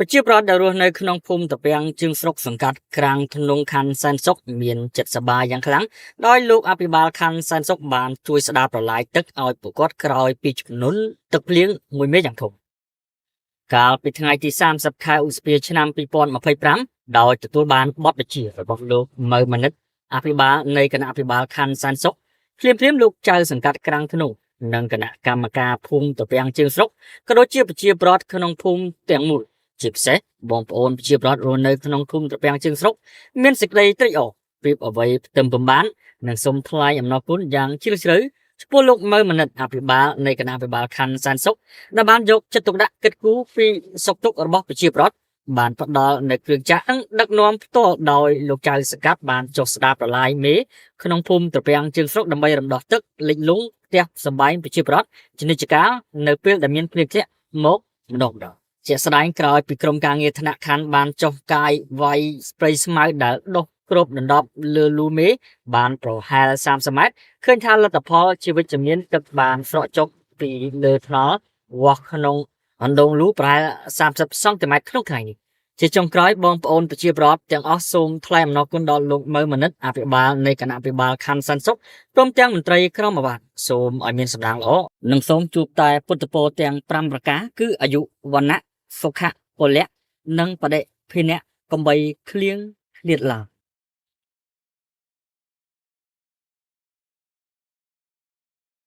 ប្រជាពលរដ្ឋដែលរស់នៅក្នុងភូមិត្រពាំងជើងស្រុកសង្កាត់ក្រាំងធ្នង់ខណ្ឌសែនសុខមានចិត្តសប្បាយយ៉ាងខ្លាំងដោយលោកអភិបាលខណ្ឌសែនសុខបានជួយស្ដារប្រឡាយទឹកឲ្យពួកគាត់ក្រោយពីជំនន់ទឹកភ្លៀងមួយមេយ៉ាងធំកាលពីថ្ងៃទី30ខែឧសភាឆ្នាំ2025ដោយទទួលបានបទបញ្ជារបស់លោកម៉ៅម៉ានិតអភិបាលនៃគណៈអភិបាលខណ្ឌសែនសុខភ្លាមៗលោកចៅសង្កាត់ក្រាំងធ្នង់និងគណៈកម្មការភូមិត្រពាំងជើងស្រុកក៏ដូចជាប្រជាពលរដ្ឋក្នុងភូមិទាំងមូល ជាពិសេសបងប្អូនប្រជាពលរដ្ឋរស់នៅក្នុងភូមិត្រពាំងជើងស្រុកមានសេចក្តីត្រេកអរប្រៀបអ្វីផ្ទឹមពំបាននិងសូមថ្លែងអំណរគុណយ៉ាងជ្រាលជ្រៅចំពោះលោកម៉ៅមនិតអភិបាលនៃគណៈអភិបាលខណ្ឌសែនសុខដែលបានយកចិត្តទុកដាក់គិតគូរពីសុខទុក្ខរបស់ប្រជាពលរដ្ឋបានផ្ដល់នូវគ្រឿងចក្រនិងដឹកនាំផ្ទាល់ដោយលោកចៅសកាត់បានចុះស្ដារប្រឡាយមេក្នុងភូមិត្រពាំងជើងស្រុកដើម្បីរំដោះទឹកលិចលង់ផ្ទះសម្បែងប្រជាពលរដ្ឋជានិច្ចកាលនៅពេលដែលមានភ្លៀងធ្លាក់មកម្ដងម្ដង ជាក់ស្ដែងក្រោយពីក្រុមការងារថ្នាក់ខណ្ឌបានចុះកាយវាយស្ព្រៃស្មៅដែលដុះគ្របដណ្ដប់លើលូមេបានប្រហែល30ម៉ែត្រឃើញថាលទ្ធផលជាវិជ្ជមានទឹកបានស្រកចុះពីលើថ្នល់វាស់ក្នុងអណ្ដូងលូប្រហែល30សង់ទីម៉ែត្រក្នុងថ្ងៃនេះជាចុងក្រោយបងប្អូនប្រជាពលរដ្ឋទាំងអស់សូមថ្លែងអំណរគុណដល់លោកម៉ៅមនិតអភិបាលនៃគណៈអភិបាលខណ្ឌសែនសុខព្រមទាំងមន្ត្រីក្រមអាវ៉ាត់សូមឲ្យមានសម្ដាងល្អនិងសូមជួបតែពុទ្ធពរទាំង5ប្រការគឺអាយុវណ្ណៈ សុខៈពលៈនិងបដិភិនៈកំបីគ្លៀងឃ្លាតឡើយ។